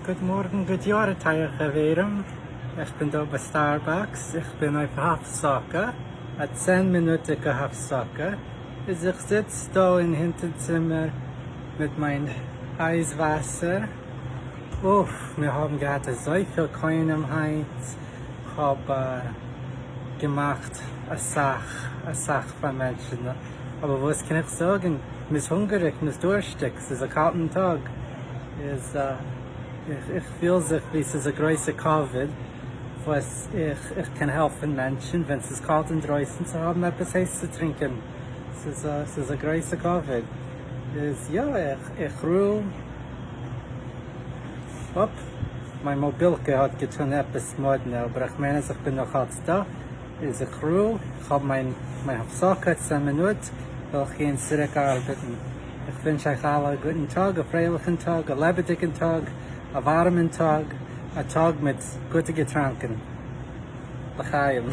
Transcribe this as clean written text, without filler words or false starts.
גוט מארגן גוט יאר טייערע חברים, איך בין דא ביי Starbucks, איך בין אויף הפסקה, א צען מינוטיגע הפסקה, איז איך זיץ דא אין הינטער צימער מיט מיין אייז וואסער, אוף מיר האבן געהאט אזויפיל קונים היינט, כ'האב געמאכט אסאך אסאך פאר מענטשן, אבער וואס קען איך זאגן, מ'איז הונגעריג, מ'איז דורשטיג, ס'איז א קאלטן טאג, איז איך פיל זיך ווי ס'איז א גרויסע כבוד וואס איך איך קען העלפן מענטשן ווען ס'איז קאלט אינדרויסן צו האבן עפעס הייס צו טרינקען, ס'איז ס'איז א גרויסע כבוד, איז יא איך איך רו אפ, מיין מאבילקע האט געטון עפעס מאדנע אבער איך מיין אז איך בין נאך אלץ דא. איז איך רו, איך האב מיין מיין הפסקה צען מינוט, וועל איך גיין צוריק ארבעטן. איך ווינטש אייך אלע א גוטן טאג, א פרייליכן טאג, א לעבעדיגן טאג, א ווארעמען טאג, א טאג מיט גוטע געטראנקען. לחיים.